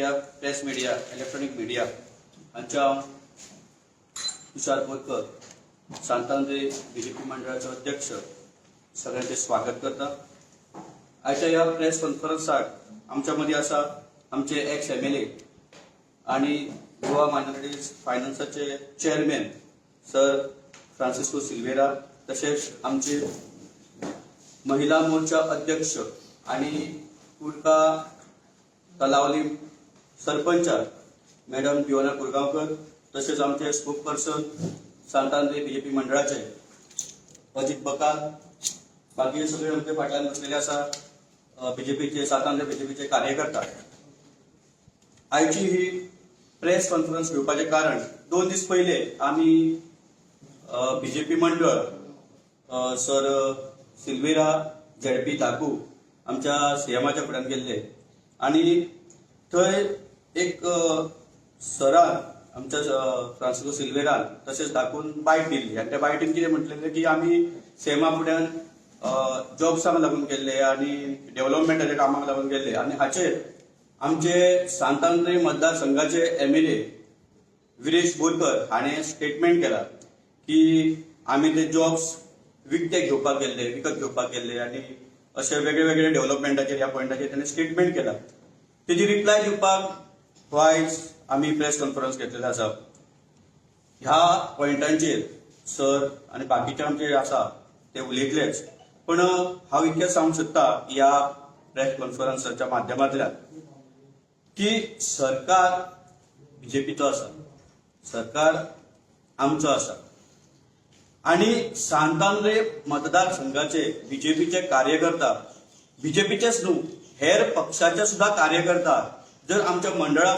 Media, press media, electronic media हांच्या हांव Tushar Borkar, सांतांद्रे BJP मंडळाचो अध्यक्ष, सगळ्यांचे स्वागत करता. आयच्या ह्या प्रेस कॉन्फरन्साक आमच्या मदीं आसा आमचे एक्स एमएलए आणि गोवा मायनॉरिटीज फायनान्साचे चेअरमॅन सर फ्रांसिस्को सिल्वेरा, तशेंच आमचे महिला मोर्चा अध्यक्ष आणि कुडका तलावली सरपंच मॅडम दिवाना कुरगांवकर, तशेंच आमचे स्पोक पर्सन सांतांद्रे बीजेपी मंडळाचे अजित बकाल, बाकी सगळे आमचे फाटल्यान बसलेले आसा बीजेपीचे, सांतांद्रे बीजेपीचे कार्यकर्ता. आयची ही प्रेस कॉन्फरन्स घेवपाचें कारण, 2 दीस पयले आमी बीजेपी मंडळ सर सिल्वेरा, झेडपी धाकू आमच्या सीएमाच्या फुड्यान गेल्ले आणि थंय एक सरान, आमच्या फ्रांसिस्को सिल्वेरान तशेंच धाकून बायट दिल्ली आनी त्या बायटीन कितें म्हटलेलें की आमी सीएमा फुड्यान जॉब्सांक लागून गेल्ले आनी डेव्हलपमेंटाच्या कामाक लागून गेल्ले. आनी हाचेर आमचे सांतांद्रे मतदारसंघाचे एमएलए विरेश बोरकर हाणें स्टेटमेंट केला की आमी ते जॉब्स विकते घेवपाक गेल्ले, विकत घेवपाक गेल्ले आनी अशे वेगळे वेगळे डेव्हलपमेंटाचेर, ह्या पॉयंटाचेर ताणें स्टेटमेंट केला. तेजी रिप्लाय दिवपाक हो आयज आमी प्रेस कॉन्फरन्स घेतलेलो आसा. ह्या पॉयंटांचेर सर आनी बाकीचे आमचे आसा ते उलयतलेच, पण हांव इतकें सांगूंक सोदता ह्या प्रेस कॉन्फरन्साच्या माध्यमांतल्यान की सरकार बीजेपीचो आसा, सरकार आमचो आसा आणि सांतांद्रे मतदारसंघाचे बीजेपीचे कार्यकर्ता, बीजेपीचेच न्हू, हेर पक्षाचे सुद्धा कार्यकर्ता जर आमच्या मंडळा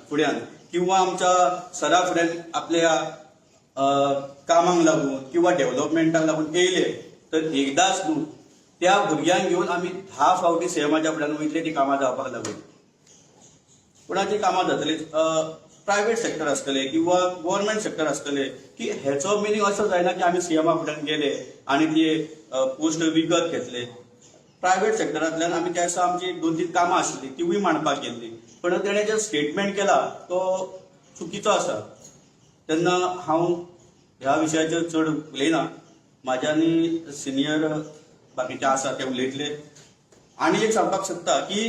फुड्यान किंवा आमच्या सरा फुड्यान आपल्या कामांक लागून किंवा डेव्हलपमेंटाक लागून येयले तर एकदांच न्हू, त्या भुरग्यांक घेवन आमी 10 फावटी सीएमाच्या फुड्यान वयतले ती कामां जावपाक लागून. कोणाची कामां जातली, प्रायव्हेट सेक्टर आसतले किंवा गव्हर्मेंट सेक्टर आसतले, की हेचो मिनींग असो जायना की आमी सीएमा फुड्यान गेले आनी ते पोस्ट विकत घेतले. प्रायव्हेट सेक्टरांतल्यान आमी त्या दिसा आमची दोन तीन कामां आशिल्ली, तिवूय मांडपाक गेल्ली. पण तेणें जे स्टेटमेंट केला तो चुकीचो आसा. तेन्ना हांव ह्या विशयाचेर चड उलयना. म्हाज्या आनी सिनियर बाकीचे आसा ते उलयतले. आनी एक सांगपाक सोदता की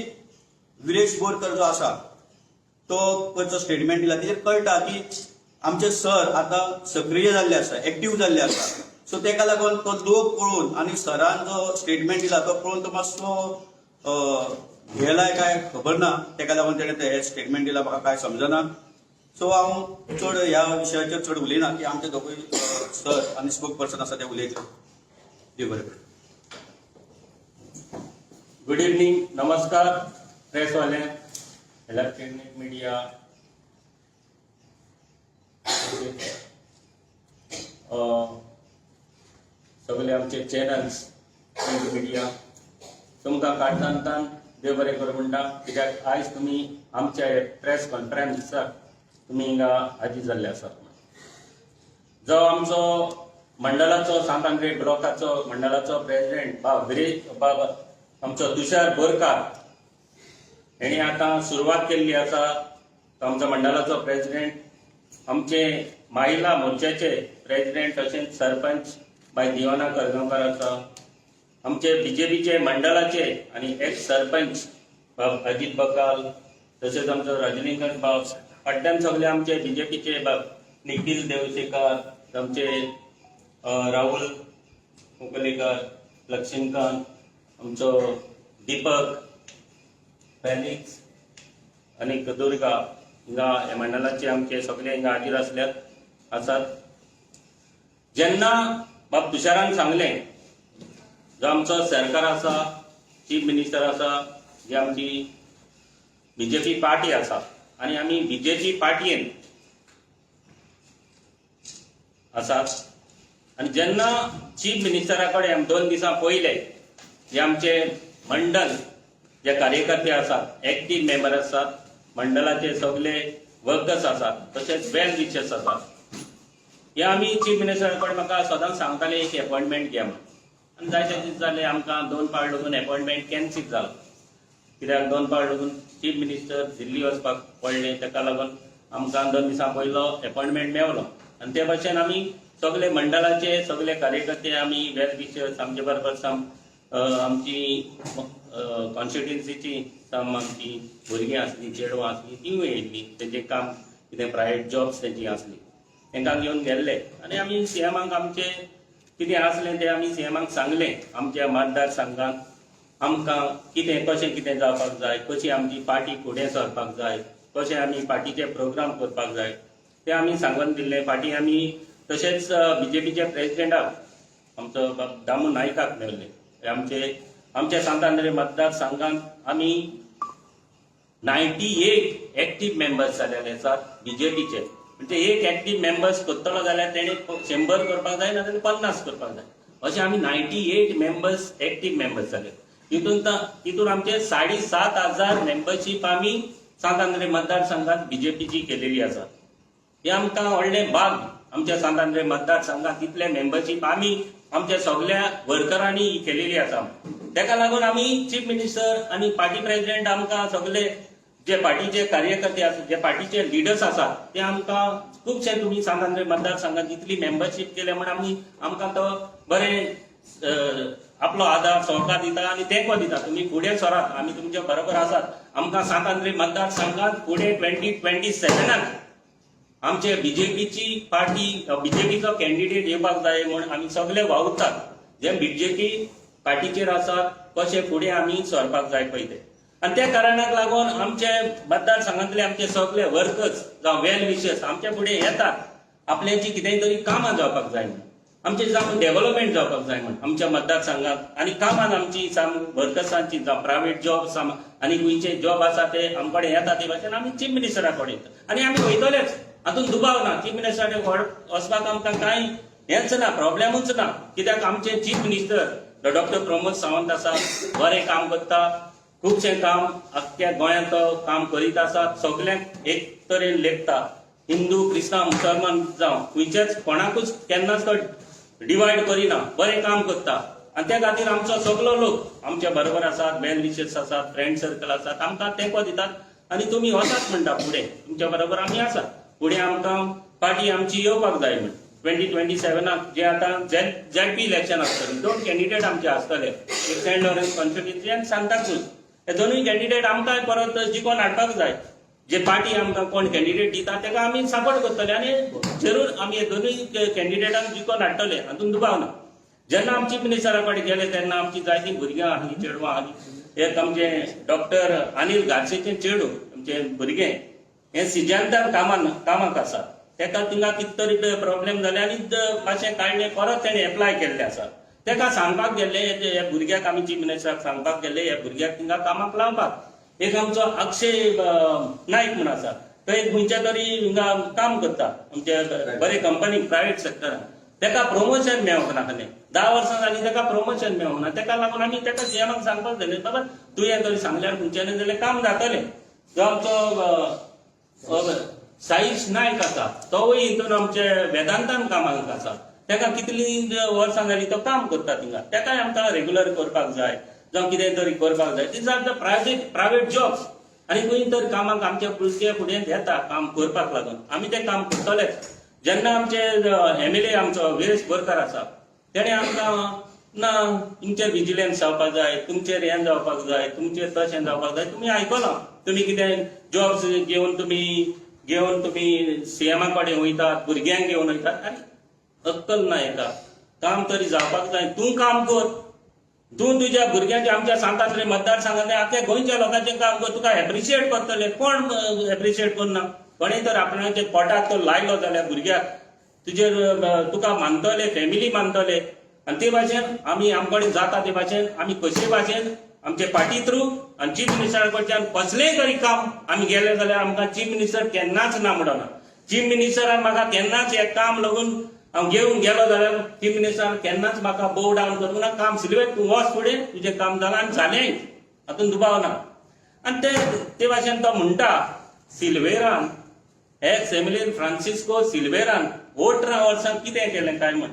विरेश बोरकर जो आसा तो खंयचो स्टेटमेंट दिला तेजेर कळटा की आमचे सर आतां सक्रीय जाल्ले आसा, एक्टीव जाल्ले आसा. सो तेका लागून तो लोक पळोवन आनी सरान जो स्टेटमेंट दिला तो पळोवन तो मातसो घेलाय काय खबर ना, तेका लागून तेणें ते स्टेटमेंट दिला, म्हाका काय समजना. सो हांव चड ह्या विशयाचेर चड उलयना की आमचे दोगूय सर आनी स्पोक पर्सन आसा ते उलयतले. देव बरें करूं. गुड इवनिंग, नमस्कार प्रेस वाले, इलेक्ट्रॉनिक मीडिया, तसेच, सगळे आमचे चॅनल्स, प्रिंट मिडिया, तुमकां काळजांतल्यान देव बरें करूं म्हणटा, कित्याक आयज तुमी आमच्या प्रेस कॉन्फरन्साक तुमी हिंगा हाजीर जाल्ले आसात. जो आमचो मंडळाचो, सांत आंद्रे ब्लॉकाचो मंडळाचो प्रेसिडेंट बाब विरेश बाब आमचो तुषार बोरकार हेणी आतां सुरवात केल्ली आसा. तो आमचो मंडळाचो प्रेसिडेंट, आमचे महिला मोर्चाचे प्रेसिडेंट तशेंच सरपंच बाय दिवाना करगांवकार आसा, आमचे बीजेपीचे मंडळाचे आनी एक्स सरपंच बाब अजित बकाल, तशेंच आमचो रजनीकांत बाब, फाटल्यान सगळे आमचे बीजेपीचे बाब निखील देवशेकार, आमचे राहुल मुकलेकर, लक्ष्मीकांत, आमचो दीपक फेलिक्स आनी दुर्गा, हिंगा ह्या मंडळाचे आमचे सगळे हिंगा हाजीर आसल्यात आसात. जेन्ना बाब तुषारान सांगलें, जो आमचो सरकार आसा, चीफ मिनिस्टर आसा, जी आमची बीजेपी पार्टी आसा आनी आमी बीजेपी पार्टयेन आसात आनी जेन्ना चीफ मिनिस्टरा कडेन 2 दिसां पयले जे आमचे मंडल जे कार्यकर्ते आसात, एक्टीव मेंबर आसात, मंडळाचे सगळे वर्कर्स आसात, तशेंच वेल विशर्स आसात, हे आमी चीफ मिनिस्टरा कडेन म्हाका सदांच सांगताले एक अपॉयंटमेंट घे म्हणून. आनी जायते दीस जाले, आमकां दोन पावट लागून अपॉयंटमेंट कॅन्सील जालो. कित्याक दोन पावट लागून चीफ मिनिस्टर दिल्ली वचपाक पडलें, ताका लागून आमकां 2 दिसां पयलो एपॉयंटमेंट मेवलो. आनी ते भाशेन आमी सगळे मंडळाचे सगळे कार्यकर्ते, आमी वेल विशर्स आमचे बरोबर, सम आमची कॉन्स्टिट्युन्सीची सम आमची भुरगीं आसली, चेडवां आसली, तिवूय येयल्ली. तेंचें काम कितें प्रायवेट जॉब्स तेंची आसली, तांकां घेवन गेल्ले. आनी आमी सीएमाक आमचे कितें आसलें तें आमी सीएमाक सांगलें. आमच्या मतदारसंघात आमकां कितें कशें कितें जावपाक जाय, कशी आमची पार्टी फुडें सरपाक जाय, कशें आमी पार्टीचे प्रोग्राम करपाक जाय ते आमी सांगून दिल्ले. फाटीं आमी तशेंच बीजेपीच्या प्रेसिडेंटाक, आमचो बाब दामू नायकाक मेळ्ळे. आमचे आमच्या सांत आंद्रे मतदारसंघात आमी 98 एक्टीव मेंबर्स जालेले आसात बीजेपीचे. म्हणजे एक एक्टीव मेंबर्स करतलो जाल्यार तेणे 100 करपाक जाय, नाजाल्यार 50 करपाक जाय. अशे आमी 98 मेंबर्स, एक्टीव मेंबर्स जाले. तितून तितून आमचे 7500 मेंबरशीप आमी सांत आंद्रे मतदारसंघात बीजेपीची केलेली आसा. हे आमकां व्हडलें भाग. आमच्या सांत आंद्रे मतदारसंघात इतले मेंबरशीप आमी आमच्या सगल्या वर्करांनी ही केलेली आसा. तेका लागून आमी चीफ मिनिस्टर आनी पार्टी प्रेसिडेंट, आमकां सगले जे पार्टीचे कार्यकर्ते आसात, जे पार्टीचे लिडर्स आसात, ते आमकां खुबशे तुमी सांत आंद्रे मतदारसंघात इतली मेंबरशीप केल्या म्हण आमी आमकां तो बरें आपलो आदार सहकार दिता आनी तेंको दिता. तुमी फुडें सरात, आमी तुमच्या बरोबर आसात. आमकां सांत आंद्रे मतदारसंघात फुडें 2027नाक आमचे बीजेपीची पार्टी, बीजेपीचो कॅन्डिडेट येवपाक जाय म्हूण आमी सगळे वावुरतात. जे बीजेपी पार्टीचेर आसात, कशे फुडें आमी सरपाक जाय पळय ते. आनी त्या कारणाक लागून आमचे मतदारसंघांतले आमचे सगळे वर्कर्स जावं वेल विशर्स आमच्या फुडें येतात, आपल्याची कितेंय तरी कामां जावपाक जाय म्हूण, आमचे जावं डेव्हलपमेंट जावपाक जाय म्हूण आमच्या मतदारसंघात. आनी कामान आमची सम वर्कर्सांची जावं प्रायवेट जॉब सम आनी खंयचे जॉब आसा ते आमकडे येता. ते भाशेन आमी चीफ मिनिस्टरा कडेन येता आनी आमी वयतलेच, हातूंत दुबाव ना. चीफ मिनिस्टरा कडेन वचपाक आमकां कांय हेंच ना, प्रॉब्लेमूच ना. कित्याक आमचे chief minister doctor Pramod Sawant आसा, बरें काम करता. खुबशें काम आख्ख्या गोंयांत तो काम करीत आसा. सगल्यांक एक तरेन लेखता. हिंदू, क्रिस्तांव, मुसलमान जावं खंयच्याच कोणाकूच केन्नाच तो डिवायड करिना. बरें काम करता आनी त्या खातीर आमचो सगलो लोक आमच्या बरोबर आसात. वेल विशर्स आसात, फ्रेंड सर्कल आसात, आमकां तेंको दितात आनी तुमी वचात म्हणटा फुडें, तुमच्या बरोबर आमी आसात. फुडें आमकां पार्टी आमची येवपाक जाय म्हण 2027नाक जे आतां झेडपी इलेक्शन आसतली, दोन कॅन्डिडेट आमचे आसतले, एक सेंट लॉरन्स कॉन्स्टिट्युन्सी आनी सांताक्रूज. हे दोनूय कॅन्डिडेट आमकां परत जिखोवन हाडपाक जाय. जे पार्टी आमकां कोण कॅन्डिडेट दिता ताका आमी सपोर्ट करतले आनी जरूर आमी हे दोनूय कॅन्डिडेटांक जिखोवन हाडटले, हातूंत दुबाव ना. जेन्ना आमची मिनिस्टरा कडेन गेले तेन्ना आमची जायतीं भुरग्यां आसलीं, चेडवां आसलीं. एक आमचे डॉक्टर अनिल गार्सेचें चेडूं, आमचें भुरगें हें सिजंतान कामान कामाक आसा. तेका थिंगा कितें तरी प्रॉब्लेम जाले आनी मातशें काडलें, परत तेणें एप्लाय केल्लें आसा. तेका सांगपाक गेल्ले ह्या भुरग्याक, आमी चीफ मिनिस्टराक सांगपाक गेल्ले ह्या भुरग्याक थिंगा कामाक लावपाक. एक आमचो अक्षय नायक म्हूण आसा, तो एक खंयच्या तरी हिंगा काम करता आमच्या बरे कंपनी प्रायवेट सेक्टरान. तेका प्रमोशन मेळोंक ना. खंय 10 वर्सां जालीं तेका प्रमोशन मेळोंक ना. तेका लागून आमी तेका सीएमाक सांगपाक जालें, बाबा तुवें तरी सांगल्यार खंयच्यान जाल्यार काम जातलें. जो आमचो साईश नायक आसा, तोवूय हितून आमचे वेदांतान कामाक आसा. तेका कितलीं वर्सां जालीं तो काम करता थिंगा. तेकाय आमकां रेगुलर करपाक जाय जावं कितें तरी करपाक जाय. These are the private jobs. आनी खंय तर कामाक आमच्या भुरगे फुडें येता काम करपाक लागून आमी तें काम करतलेच. जेन्ना आमचे एमएलए आमचो विरेश बोरकार आसा, तेणे आमकां ना तुमचेर विजिलन्स जावपाक जाय, तुमचेर हें जावपाक जाय, तुमचेर तशें जावपाक जाय. तुमी आयकलां, तुमी कितें जॉब्स घेवन, तुमी घेवन तुमी सीएमा कडेन वयतात, भुरग्यांक घेवन वयतात. आनी अक्कल ना हेका. काम तरी जावपाक जाय. तूं काम कर, तूं तुज्या भुरग्यांचे, आमच्या सांतांद्रे मतदारसंघांतले, आख्या गोंयच्या लोकांचें काम कर, तुका एप्रिशिएट करतले. कोण एप्रिशिएट करना? कोणें तर आपणाच्या पोटाक तो लायलो जाल्यार भुरग्याक तुजेर तुका मानतले, फॅमिली मानतले. आनी ते भाशेन आमी आमकडे जाता ते भाशेन आमी कशे भाशेन आमचे पार्टी थ्रू आनी चीफ मिनिस्टरा कडच्यान कसलेंय तरी काम आमी गेले जाल्यार आमकां चीफ मिनिस्टर केन्नाच ना म्हणना. चीफ मिनिस्टरान म्हाका केन्नाच हें काम लागून हांव घेवन गेलो जाल्यार चीफ मिनिस्टरान केन्नाच म्हाका बोव डावन करूंक ना. काम सिल्वेट, तूं वच फुडें, तुजें काम जालां आनी जालेंय, हातूंत दुबाव ना. आनी ते ते भाशेन तो म्हणटा, सिल्वेरान, एक्स एमएलए फ्रांसिस्को सिल्वेरान 18 वर्सां कितें केलें काय म्हण.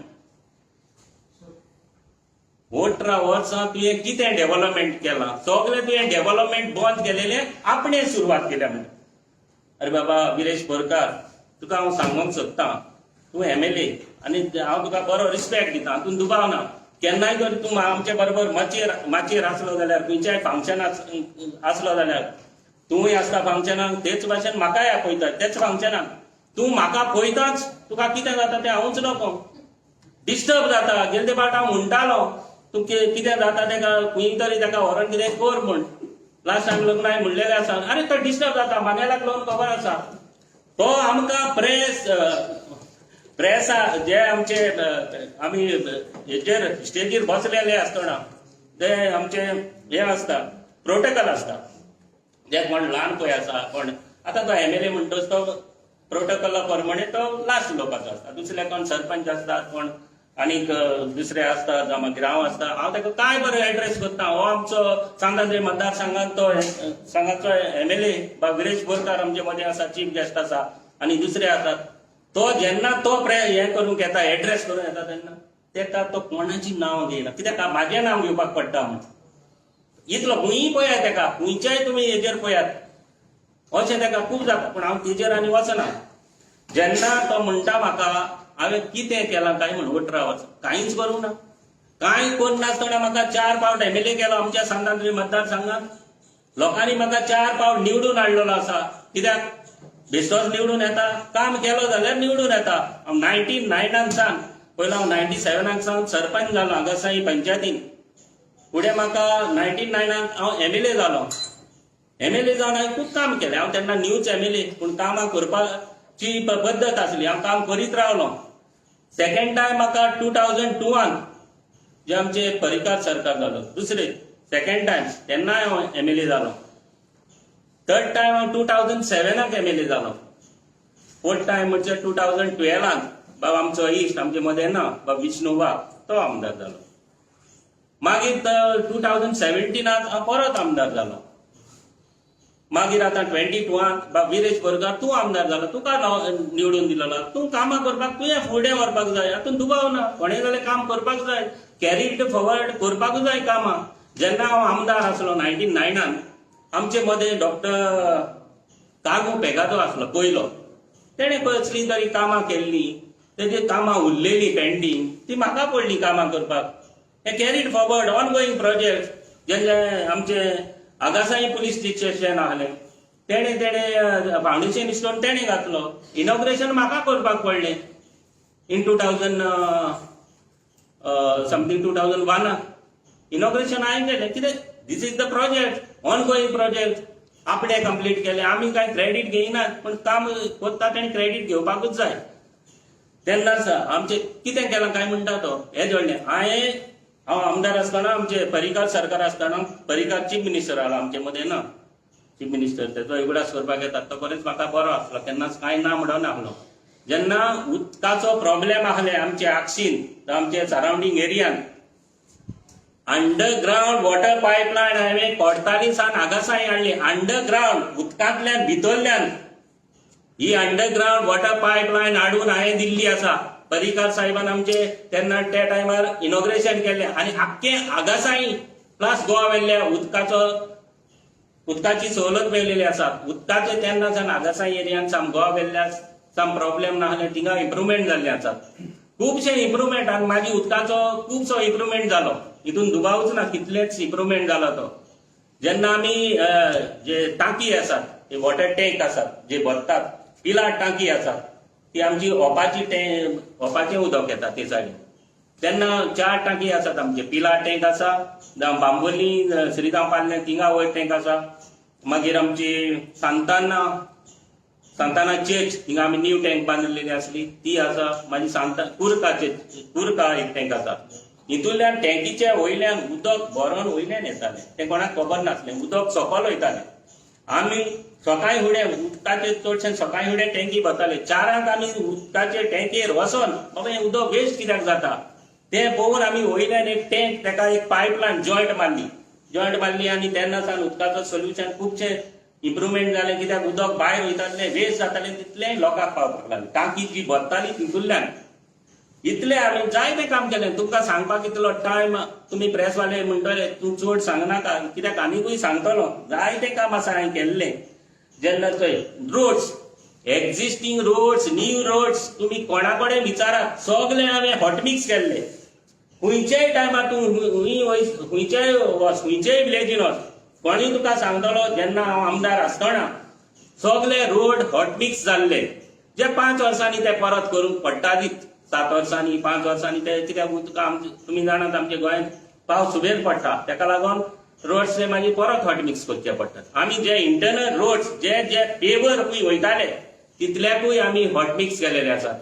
18 वर्सां तुवें कितें डेव्हलपमेंट केलां? सगळें तुवें डेव्हलपमेंट बंद केलेलें आपणें सुरवात केल्या म्हणटा. अरे बाबा विरेश बोरकार, तुका हांव सांगूंक सोदतां, तूं एमएलए आनी हांव तुका बरो रिस्पेक्ट दिता, हातूंत दुबाव ना. केन्नाय जर तूं आमचे बरोबर माचयेर माचयेर आसलो जाल्यार, खंयच्याय फंक्शन आसलो जाल्यार तूंय आसता फंक्शनाक, तेच भाशेन म्हाकाय आपयता तेच फंक्शनाक. तूं म्हाका पळयताच तुका कितें जाता तें हांवूच नको डिस्टर्ब जाता. गेले ते फावट हांव म्हणटालो, तूं कितें जाता तेका खंय तरी तेका व्हरोन कितें कर म्हूण. लास्ट टायम लग्नाक म्हणलेलें आसा. आरे, तो डिस्टर्ब जाता, मानेलाक लागून खबर आसा. तो आमकां प्रेसा जे आमचे आमी हेजेर स्टेजीर बसलेले आसतना ते आमचे हे आसता, प्रोटोकॉल आसता, जे कोण ल्हान पळय आसा कोण. आतां तो एमएलए म्हणटच तो प्रोटोकॉला प्रमाणे तो लास्ट उलोवपाचो आसता. दुसरे कोण सरपंच आसतात, कोण आनीक दुसरे आसतात, जावं मागीर हांव आसता. हांव ताका काय बरो एड्रेस करता. हो आमचो सांतांद्रे मतदारसंघात तो संघाचो एमएलए बा विरेश बोरकार आमचे मदें आसा, चीफ गेस्ट आसा आनी दुसरे आसात. तो जेन्ना तो हे करूंक येता, एड्रेस करूंक येता, तेन्ना तेका तो कोणाची नांव घेयना. कित्याक? म्हाजें नांव घेवपाक पडटा म्हूण. इतलो खंयी पळयात तेका, खंयच्याय तुमी हेजेर पळयात, अशें तेका खूब जाता. पूण हांव तेजेर आनी वचना. जेन्ना तो म्हणटा म्हाका, हांवें कितें केलां काय म्हण 18 वर्सां? कांयच करूंक ना. कांय करनासतना म्हाका चार फावट एमएलए केलो. आमच्या सांतांद्रे मतदारसंघात लोकांनी म्हाका चार फावट निवडून हाडलेलो आसा. कित्याक? बेश्टोच निवडून येता? काम केलो जाल्यार निवडून येता. हांव 99 सावन, पयलो हांव 97 सावन सरपंच जालो आगासाई पंचायतीन. फुडें म्हाका 99 हांव एमएलए जालो. एमएलए जावन हांवें खूब काम केलें. हांव तेन्ना न्यूच एमएलए, पूण कामां करपाची पद्दत आसली, हांव काम करीत रावलो. सेकंड टायम म्हाका 2002 जे आमचे परिकार सरकार जालो दुसरे सेकंड टायम, तेन्नाय हांव एमएलए जालो. थर्ड टायम हांव 2007 एमएलए जालो. फोर्थ टायम म्हणजे 2012 बाब आमचो इश्ट आमचे मदें ना, बाब विष्णू वाघ, तो आमदार जालो. मागीर 2017 हांव परत आमदार जालो. मागीर आतां 22 बाब विरेश बोरकार, तूं आमदार जालो, तुका निवडून दिलेलो. तूं कामां करपाक तुवें फुडें व्हरपाक जाय. हातूंत दुबाव ना. कोणें जाल्यार काम करपाक जाय, कॅरीड फॉरवर्ड करपाकूच जाय कामां. जेन्ना हांव आमदार आसलो 99 आमचे मदें डॉक्टर कागू पेगादो आसलो पयलो. तेणें कसलीं तरी कामां केल्लीं, तेजी कामां उरलेलीं पेंडींग, ती म्हाका पडली कामां करपाक. हे carried forward on going project. जेन्ना आमचे आगासाई पुलीस स्टेशन आहलें, तेणे तेणे फावंडेशन स्टोन तेणे घातलो, इनॉग्रेशन म्हाका करपाक पडलें. In 2000 something, 2001 inauguration हांवें केलें. कितें, this is the project, on going project. आपणे कंप्लीट केलें. आमी कांय क्रेडीट घेयनात, पूण काम करता तेणी क्रेडीट घेवपाकूच जाय. तेन्नाच आमचे कितें केलां काय म्हणटा तो हे जोडलें. हांव आमदार आसतना, आमचे परिकार सरकार आसतना, परिकार चीफ मिनिस्टर आलो. आमचे मदें ना चीफ मिनिस्टर, तेचो उगडास करपाक येता. तो बरेंच म्हाका बरो आसलो, केन्नाच कांय ना म्हणून नासलो. जेन्ना उदकाचो प्रॉब्लेम आहले आमचे आक्षीन, आमचे सरावंडींग एरियान, अंडरग्रावंड वॉटर पायपलायन हांवें कोडताली सावन आगासाई हाडली. अंडरग्रावंड उदकांतल्यान भितरल्यान ही अंडरग्रावंड वॉटर पायपलायन हाडून हांवें दिल्ली आसा. परिकार साहेबान आमचे तेन्ना त्या टायमार इनॉग्रेशन केलें आनी आख्खे आगासाई प्लस गोवा वेल्ल्या उदकाचो उदकाची सवलत मेळलेली आसा. उदकाचे तेन्ना सावन आगासाई एरियान साम गोवा वेल्ल्या साम प्रॉब्लेम नासले. थिंगा इम्प्रुवमेंट जाल्ले आसात खुबशे इम्प्रुवमेंट आनी मागीर उदकाचो खुबसो इम्प्रुवमेंट जालो, हितून दुबावच ना. कितलेच इम्प्रुवमेंट जालो तो. जेन्ना आमी जे टांकी आसात, ते वॉटर टँक आसात जे भरतात, पिलार टांकी आसात, ती आमची ओपाची टँक, ओपाचें उदक येता ते सायडीन. तेन्ना चार टांकी आसात आमचे. पिलार टँक आसा, जावं बांबोली श्रीराम पार्ले थिंगा वयर टँक आसा. मागीर आमची सांताना, सांताना चर्च थिंगा आमी न्यू टँक बांदिल्लेली आसली ती आसा. मागीर सांता कुर्काचे कुर्का एक टँक आसा. हितूंतल्यान टँकीच्या वयल्यान उदक भरोन वयल्यान येतालें. तें कोणाक खबर नासलें. उदक सकल वयतालें. आमी सकाळी फुडें उदकाचे चडशे सकाळी फुडें टँकी भरताले. 4 आंक आमी उदकाचे टँकेर वचोन, बाबा हें उदक वेस्ट कित्याक जाता तें पळोवन, आमी वयल्यान एक टँक ताका एक पायपलायन जॉयंट मारली. जॉयंट मारली आनी तेन्ना सावन उदकाचो सोल्युशन खुबशें इम्प्रुवमेंट जालें. कित्याक उदक भायर वयतालें, वेस्ट जातालें, तितलें लोकांक पावपाक लागलें, टांकी जी भरताली तितूंतल्यान. इतले आमी जायते काम केलें. तुमकां सांगपाक इतलो टायम, तुमी प्रेसवाले म्हणटले तूं चड सांगनाका, कित्याक आनिकूय सांगतलो. जायते काम आसा हांवें केल्लें. जेन्ना चोय roads, existing roads, new roads, तुमी कोणा कडेन विचारात, सगळे हांवें हॉटमिक्स केल्ले. खंयच्याय टायमार तूं खंय वयस, खंयच्याय वच, खंयच्याय विलेजीन वच, कोणूय तुका सांगतलो, जेन्ना हांव आमदार आसतना सगळे रोड हॉटमिक्स जाल्ले. जे 5 वर्सांनी ते परत करूंक पडटालीच, 7 वर्सांनी, 5 वर्सांनी ते, कित्याक तुका आमचे तुमी जाणात, आमच्या गोंयांत पावस सुबेज पडटा, तेका लागून रोड्स ते मागीर परत हॉटमिक्स करचे पडटात. आमी जे इंटरनल रोड्स जे जे पेवर खंय वयताले तितल्याकूय आमी हॉटमिक्स केलेले आसात.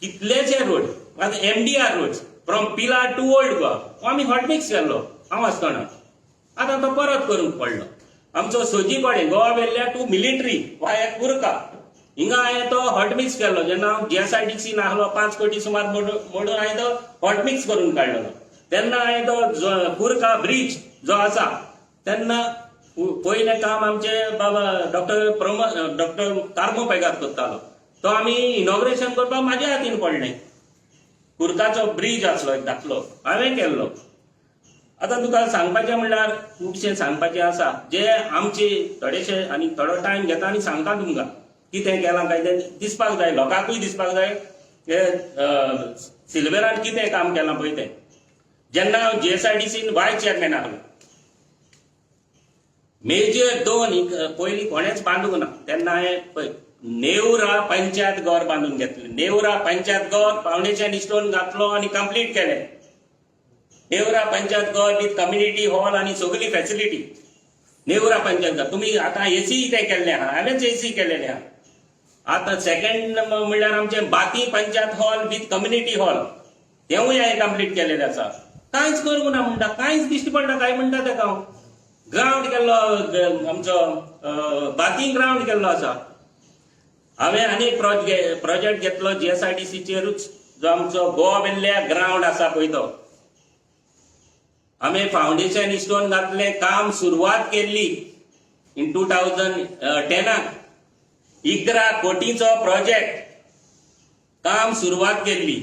कितलेशे रोड आतां MDR roads from Pilar to Old Goa हो आमी हॉटमिक्स केल्लो हांव आसतना. आतां तो परत करूंक पडलो. आमचो सजी कडेन गोवा वेल्ल्या टू मिलिटरी वाया कुरका हिंगा हांवें तो हॉटमिक्स केल्लो. जेन्ना हांव जीएसआयडीसी नासलो, 5 कोटी सुमार मोडून हांवें तो हॉटमिक्स करून काडलेलो. तेन्ना हांवें तो कुरका ब्रीज जो आसा, तेन्ना पयलें काम आमचे बाबा डॉक्टर प्रमोद, डॉक्टर कार्मो पेगाद करतालो, तो आमी इनॉग्रेशन करपाक म्हाज्या हातीन पडलें. कुरकाचो ब्रीज आसलो एक धाकलो, हांवें केल्लो. आतां तुका सांगपाचें म्हणल्यार खुबशें सांगपाचें आसा, जे आमचे थोडेशे आनी थोडो टायम घेता आनी सांगता तुमकां कितें केलां काय तें दिसपाक जाय, लोकांकूय दिसपाक जाय हे सिल्वेरान कितें काम केलां पळय तें. जेन्ना हांव जीएसआयडीसीन वायस चेअरमॅन आसलो, मेजर दोन पयलीं कोणेच बांदूंक ना, तेन्ना हांवें पळय नेवरा पंचायत घर बांदून घेतलें. नेवरा पंचायत घर फावंडेशन स्टोन घातलो आनी कंप्लीट केलें. नेवरा पंचायत घर विथ कम्युनिटी हॉल आनी सगळी फॅसिलिटी नेवरा पंचायत घर. तुमी आतां एसी ते केल्ले आहा, हांवेंच एसी केलेले आहा. आतां सेकंड म्हणल्यार आमचें बाती panchayat hall with community hall, तेवूय हांवें कंप्लीट केलेलें आसा. कांयच करूंक ना म्हणटा, कांयच दिश्टी पडना काय म्हणटा तेका हांव. ग्रावंड केल्लो आमचो बाती ग्रावंड केल्लो आसा हांवें. आनी एक प्रोजेक्ट घेतलो जीएसआयडीसीचेरूच, जो आमचो गोवा वेल्ल्या ग्रावंड आसा पळय, तो आमी फावंडेशन स्टोन घातलें, काम सुरवात केल्ली इन 2010आक. 11 कोटीचो प्रोजेक्ट, काम सुरवात केल्ली.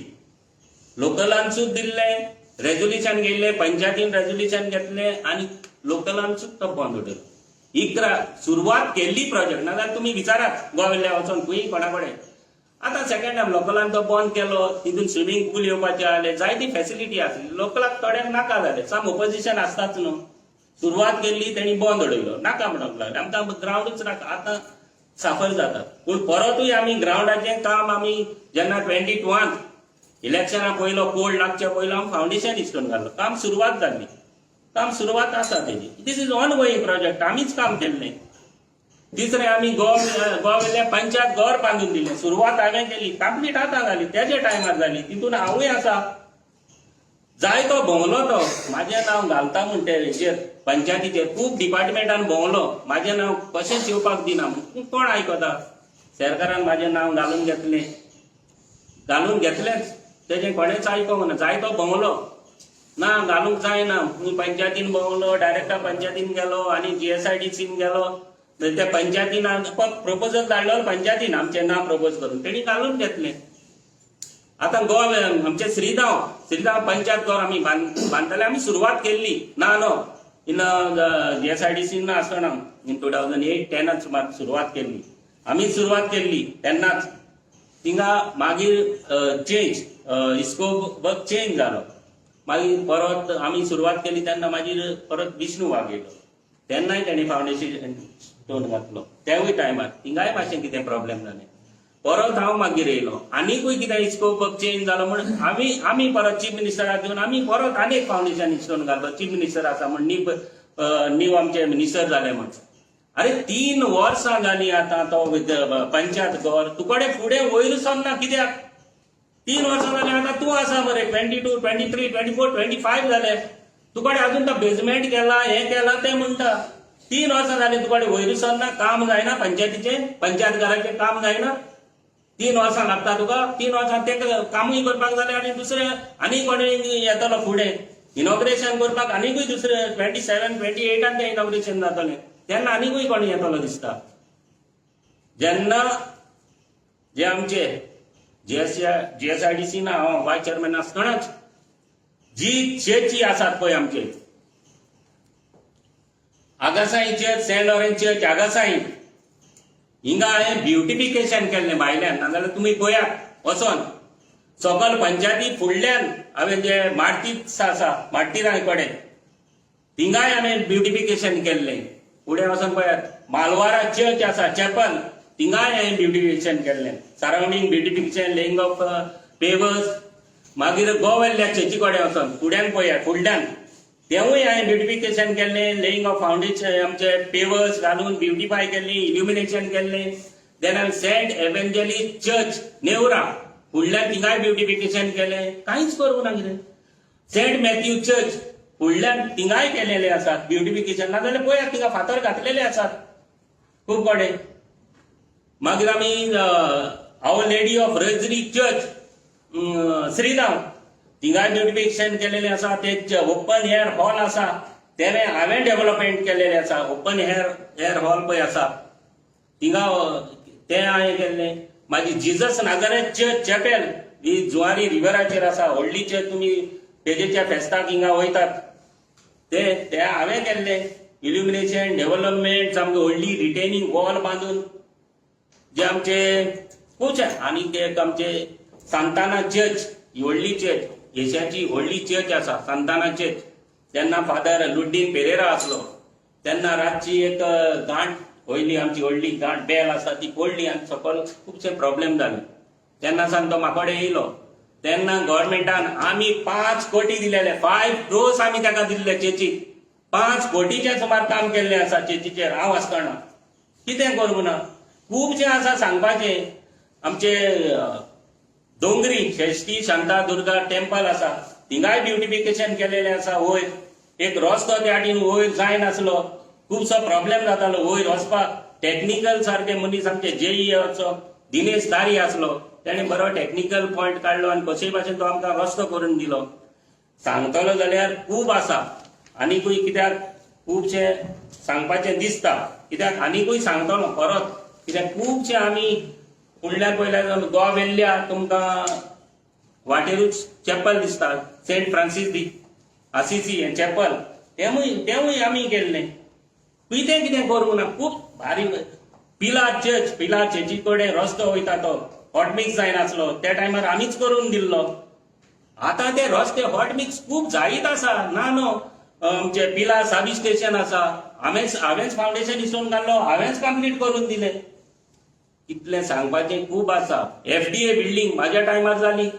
लोकलांसूच दिल्लें रेजोल्युशन घेयल्लें, पंचायतीन रेजोल्युशन घेतलें आनी लोकलांसूच तो बंद उडयलो. 11 सुरवात केल्ली प्रोजेक्ट. नाजाल्यार तुमी विचारात गोवा वेल्ल्या वचोन खंय कोणा कडेन. आतां सेकंड टायम लोकलान तो बंद केलो. तितून स्विमींग पूल येवपाचे आसले, जायती फॅसिलिटी आसली, लोकलाक थोड्यांक नाका जालें. सम ओपोजिशन आसताच न्हू. सुरवात केल्ली तेणी बंद उडयलो, नाका म्हणूंक लागले, आमकां ग्रावंडूच नाका. आतां साफर जातात. पूण परतूय आमी ग्रावंडाचें काम आमी जेन्ना 22वांत इलेक्शना पयलो कोल्ड लागच्या पयलो आमी फावंडेशन स्टोन घातलो. काम सुरवात जाल्ली, काम सुरवात आसा तेजी. This is ongoing project, आमीच काम केल्लें. तिसरें आमी गोवा गोवा वेल्या पंचायत घर बांदून दिलें. सुरवात हांवें केली, कंप्लीट आतां जाली, तेजे टायमार जाली. तितून हांवूय आसा. जायतो भोंवलो तो, म्हाजें नांव घालता म्हण ते हेचेर पंचायतीचेर खूब डिपार्टमेंटान भोंवलो, म्हाजें नांव कशेंच येवपाक दिना म्हूण. कोण आयकता? सरकारान म्हाजें नांव घालून घेतलें, घालून घेतलेंच, तेजें कोणेच आयकोंक ना. जायतो भोंवलो, ना घालूंक जायना. पंचायतीन भोंवलो, डायरेक्ट पंचायतीन गेलो आनी जीएसआयडीसीन गेलो. त्या पंचायतीन प्रपोजल धाडलो, पंचायतीन आमचें नांव प्रपोज करून तेणी घालून घेतलें. आतां गोवा आमचे श्रीगांव, श्रीगांव पंचायत घर आमी बांदताले. आमी सुरवात केल्ली ना न्हू, इन जीएसआयडीसी आसतना इन 2008 10आत सुमार सुरवात केल्ली आमी. सुरवात केल्ली तेन्नाच थिंगा. मागीर चेंज, स्कोप वर्क चेंज जालो. मागीर परत आमी सुरवात केली तेन्ना मागीर परत विष्णू वाघ येयलो, तेन्नाय तेणी फावंडेशन स्टोन घातलो. तेवूय टायमार थिंगाय मातशें कितें प्रॉब्लेम जालें. परत हांव मागीर येयलो, आनीकूय कितें स्कोप वर्क चेंज जालो म्हण आमी आमी परत चीफ मिनिस्टराक घेवन आमी परत आनीक फावंडेशन स्टोन घातलो. चीफ मिनिस्टर आसा म्हण, नीव नीव आमचे मिनिस्टर जाले म्हण. अरे, 3 वर्सां जालीं आतां तो पंचायत घर तुकडे फुडें वयर सरना कित्याक? 3 वर्सां जालीं. आतां तूं आसा मरे, 22, 23, 24, 25 जाले. तुकडे अजून तो बेजमेंट केला, हें केला तें म्हणटा. 3 वर्सां जालीं, तुकडे वयर सरना, काम जायना पंचायतीचें, पंचायत घराचें काम जायना. 3 वर्सां लागता तुका. 3 वर्सां ते कामूय करपाक जालें आनी दुसरें आनी कोणी येतलो फुडें इनॉग्रेशन करपाक. आनीकूय दुसरे 27, 28आन तें इनॉग्रेशन जातलें, तेन्ना आनीकूय कोणी येतलो दिसता. जेन्ना जे आमचे जीएसआयडीसी ना, हांव वायस चेअरमॅन आसतनाच जी चर्ची आसात पळय आमचे, आगासाई चर्च, सेंट लॉरेन्स चर्च आगासाई, हिंगा हांवें ब्युटिफिकेशन केल्लें भायल्यान. नाजाल्यार तुमी पळयात वचोन सकल पंचायती फुडल्यान हांवें जे मार्तीस आसा, मार्तीरा कडेन, थिंगाय हांवें ब्युटिफिकेशन केल्लें. फुडें वचोन पळयात, मालवारा चर्च आसा, चॅपल, थिंगाय हांवें ब्युटिफिकेशन केल्लें, surrounding beautification, laying of pavers. मागीर गोवेल्ल्या चर्ची कडेन वचोन फुड्यान पळयात, फुडल्यान तेवूय हांवें ब्युटिफिकेशन केल्लें, लेईंग ऑफ फावंडेशन, आमचे पेवर्स घालून ब्युटिफाय केल्ली, इल्युमिनेशन केल्लें. देन हांवें सेंट एव्हेंजलिस्ट चर्च नेवरा फुडल्यान थिंगाय ब्युटिफिकेशन केलें. कांयच करूंक ना कितें. सेंट मॅथ्यू चर्च फुडल्यान थिंगाय केलेले आसात ब्युटिफिकेशन. नाजाल्यार पळयात, थिंगा फातर घातलेले आसात खूब कडेन. मागीर आमी our lady of rosary church Sridham, थिंगाय ब्युटिफिकेशन केलेलें आसा. ते ओपन एअर हॉल आसा, तें हांवें डेव्हलपमेंट केलेलें आसा. ओपन एअर हॉल पळय आसा थिंगा, तें हांवें केल्लें. मागीर जिजस नाजारेत चर्च चॅपेल ही जुवारी रिव्हराचेर आसा, व्हडली चर्च, तुमी पेजेच्या फेस्ताक हिंगा वयतात, ते ते हांवें केल्लें इल्युमिनेशन डेव्हलपमेंट, सामकी व्हडली रिटेनिंग वॉल बांदून. जे आमचे खूबशे आनीक एक आमचे सांताना चर्च ही व्हडली चर्च, येशाची व्हडली चर्च आसा सांताना चर्च. तेन्ना फादर लुड्डीन पेरेरा आसलो तेन्ना रातची एक गांठ वयली, आमची व्हडली गांठ बेल आसा ती पडली आनी सकल खुबशे प्रॉब्लेम जाले. तेन्ना सावन तो म्हाकोडे येयलो. तेन्ना गव्हर्मेंटान आमी 5 कोटी दिलेले, 5 क्रोर्स आमी ताका दिल्ले चर्चीक. 5 कोटीचे सुमार काम केल्लें आसा चर्चीचेर हांव आसतना. कितें करूंक ना? खुबशें आसा सांगपाचें. आमचे दोंगरी षष्टी शांता दुर्गा टेम्पल आसा, थिंगाय ब्युटिफिकेशन केलेलें आसा. वयर एक रस्तो त्या वाटेन वयर जायनासलो, खुबसो प्रॉब्लेम जातालो वयर वचपाक. टॅक्निकल सारके मनीस आमचे जेईचो दिनेश तारी आसलो, तेणें बरो टॅक्निकल पॉयंट काडलो आनी कशेय भाशेन तो आमकां रस्तो करून दिलो. सांगतलो जाल्यार खूब आसा आनिकूय, कित्याक खुबशें सांगपाचें दिसता, कित्याक आनिकूय सांगतलो परत, कित्याक खुबशें आमी फुडल्यान पळयल्यार गोवा वेल्ल्या तुमकां वाटेरूच चॅपल दिसता, सेंट फ्रांसीस दी आसिसी हें चॅपल, तेवूय तेवूय आमी केल्लें. कितें कितें करूंक ना? खूब भारी. पिलार चर्च, पिलार चर्ची कडेन रस्तो वयता तो हॉटमिक्स जायनासलो, त्या टायमार आमीच करून दिल्लो. आतां ते रस्ते हॉटमिक्स खूब जायत आसा. ना न्हू, आमचे पिलार साबी स्टेशन आसा, हांवेंच हांवेंच फावंडेशन इसोवन घाल्लो, हांवेंच कंप्लीट करून दिलें. इतलें सांगपाचें खूब आसा. एफडीए बिल्डींग म्हाज्या टायमार जाली.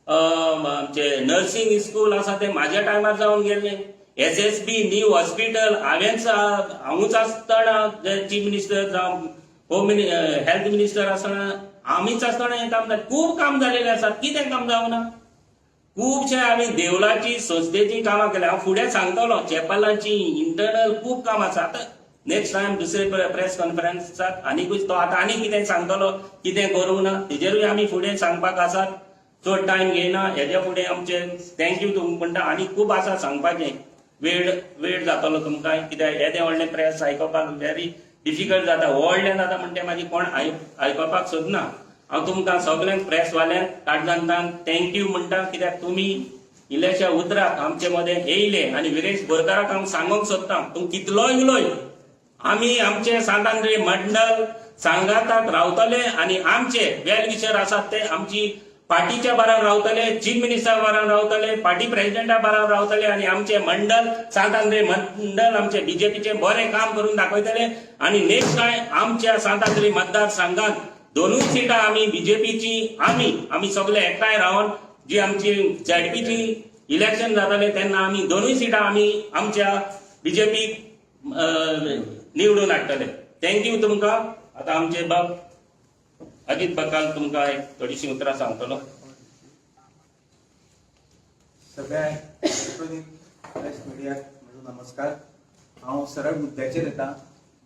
आमचे नर्सिंग स्कूल आसा तें म्हाज्या टायमार जावन गेल्लें. एसएसबी न्यू हॉस्पिटल हांवेंच, हांवूच आसतना चीफ मिनिस्टर जावं होम हेल्थ मिनिस्टर आसतना, आमीच आसतना हें काम जालें. खूब काम जालेलें आसा. कितें काम जावना? खुबशे आमी देवळाची संस्थेची कामां केल्या. हांव फुडें सांगतलो, चॅपलांची इंटरनल खूब काम आसा. आतां नेक्स्ट टायम दुसरे प्रेस कॉन्फरन्साक आनीकूय तो आतां आनी कितें सांगतलो, कितें करूंक ना, तेजेरूय आमी फुडें सांगपाक आसात. चड टायम घेयना हेज्या फुडें. आमचे thank you तुमकां म्हणटा. आनी खूब आसा सांगपाचें, वेळ वेळ जातलो तुमकां, कित्याक येदें व्हडलें प्रेस आयकोपाक व्हेरी डिफिकल्ट जाता. व्हडलें जाता म्हणटे मागीर कोण आयकोपाक सोदना. हांव तुमकां सगल्यांक प्रेसवाल्यांक काळजांतल्यान thank you म्हणटा, कित्याक तुमी इल्ल्याश्या उतराक आमचे मदें येयले. आनी विरेश बोरकाराक हांव सांगूंक सोदता, तूं कितलोय उलय, आमी आमचे सांत आंद्रे मंडल सांगाताक रावतले आनी आमचे वेल विशर आसात ते आमची पार्टीच्या बारार रावतले, चीफ मिनिस्टर बारार रावतले, पार्टी प्रेसिडेंटा बारार रावतले आनी आमचे मंडल, सांत आंद्रे मंडल आमचे बीजेपीचे बरें काम करून दाखयतले. आनी नेक्स्ट टायम आमच्या सांत आंद्रे मतदारसंघात दोनूय सिटां आमी बीजेपीची आमी आमी सगळे एकठांय रावन जी आमची झेडपीची इलेक्शन जातले तेन्ना आमी दोनूय सिटां आमी आमच्या बीजेपीक निवडून हाडटले. Thank you तुमकां. आतां आमचे बाब अजित बकाल तुमकां एक थोडीशीं उतरां सांगतलो. सगळ्या इलेक्ट्रॉनिक प्रेस मिडियाक म्हजो नमस्कार. हांव सरळ मुद्द्याचेर येता.